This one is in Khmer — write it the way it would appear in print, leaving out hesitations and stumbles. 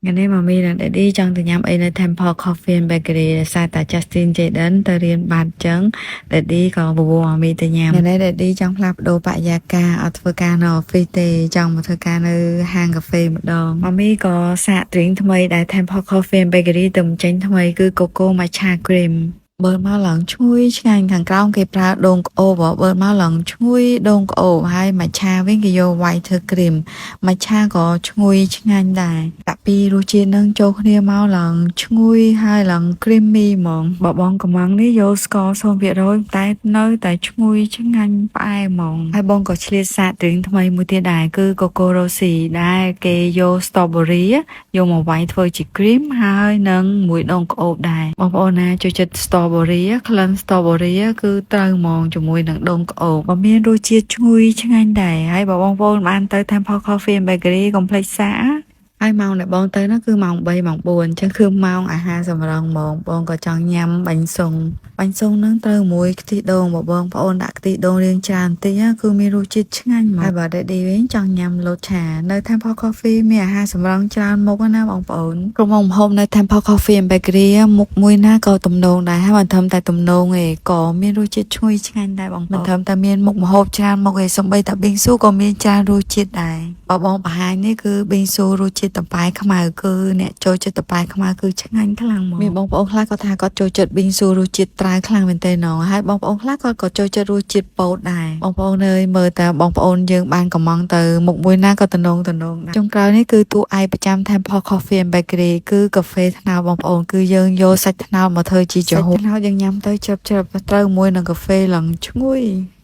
ថ្ងៃនេះ Mommy និង Daddy ចង់ទៅញ៉ាំអីនៅ Temple Coffee and Bakery ដោយសារតែ Justin Jaden ទៅរៀនបានអញ្ចឹង Daddy ក៏បបួល Mommy ទៅញ៉ាំថ្ងៃនេះ Daddy ចង់ផ្លាស់ប្ដូរបរិយាកាសអត់ធ្វើការនៅ office ទេចង់មកធ្វើការនៅហាងកាហ្វេម្ដង Mommy ក៏សាក drink ថ្មីដែល Temple Coffee and Bakery ទៅចេញថ្មីគឺ Coco Matcha Cream បើមកឡើងឈ្ងុយឆ្ងាញ់ខាងក្រោមគេប្រើដូងក្អូបបើមកឡើងឈ្ងុយដូងក្អូបហើយ matcha វិញគេយកវាយធ្វើ cream matcha ក៏ឈ្ងុយឆ្ងាញ់ដែរដាក់ពីររសជាតិនឹងចូលគ្នាមកឡើងឈ្ងុយហើយឡើង creamy ហ្មងបើបងកំងនេះយកស្ករ0%តែនៅតែឈ្ងុយឆ្ងាញ់ផ្អែមហ្មងហើយបងក៏ឆ្លៀតសាក drink ថ្មីមួយទៀតដែរគឺ Coco Rossi ដែលគេយក strawberry យកមកវាយធ្វើជា cream ហើយនឹងមួយដូងក្អូបដែរបងប្អូនណាចូលចិត្ត strawberry ក្លិន strawberry គឺត្រូវហ្មងជាមួយនឹងដូងក្អូបបើមានរសជាតិឈ្ងុយឆ្ងាញ់ដែរហើយបើបងប្អូនបានទៅ Temple Coffee and Bakery កុំភ្លេចសាកហើយម៉ោងដែលបងទៅនោះគឺម៉ោង3ម៉ោង4អញ្ចឹងគឺម៉ោងអាហារសម្រងហ្មងបងក៏ចង់ញ៉ាំបាញ់សុងបាញ់សុងហ្នឹងត្រូវមួយខ្ទិះដូងបើបងប្អូនដាក់ខ្ទិះដូងរៀងច្រើនបន្តិចគឺមានរសជាតិឆ្ងាញ់ហ្មងហើយបើ Daddy វិញចង់ញ៉ាំលតឆានៅ Temple Coffee មានអាហារសម្រងច្រើនមុខណាបងប្អូនក្រុមម្ហូបនៅ Temple Coffee and Bakery មុខមួយណាក៏ទំនងដែរហើយមិនត្រឹមតែទំនងឯងក៏មានរសជាតិឈ្ងុយឆ្ងាញ់ដែរបងប្អូនមិនត្រឹមតែមានមុខម្ហូបច្រើនមុខឯងសូម្បីតែប៊ីងស៊ូក៏មានច្រើនរសជាតិដែរបើបងបង្ហាញនេះគឺប៊ីងស៊ូរសជាតិតប៉ែខ្មៅគឺអ្នកចូលចិត្តតប៉ែខ្មៅគឺឆ្ងាញ់ខ្លាំងហ្មងមានបងប្អូនខ្លះគាត់ថាគាត់ចូលចិត្តប៊ីងស៊ូរសជាតិត្រាវខ្លាំងមែនទែនណងហើយបងប្អូនខ្លះគាត់ក៏ចូលចិត្តរសជាតិពោតដែរបងប្អូនអើយមើលតែបងប្អូនយើងបានកំងទៅមុខមួយណាក៏តំណងតំណងដែរចុងក្រោយនេះគឺតួឯកប្រចាំ Temple Coffee and Bakery គឺកាហ្វេត្នោតបងប្អូនគឺយើងយកសាច់ត្នោតមកធ្វើជាជ្រហូបត្នោតយើងញ៉ាំទៅជ្រឹបជ្រឹបត្រូវមួយនឹងកាហ្វេឡើងឈ្ងុយ។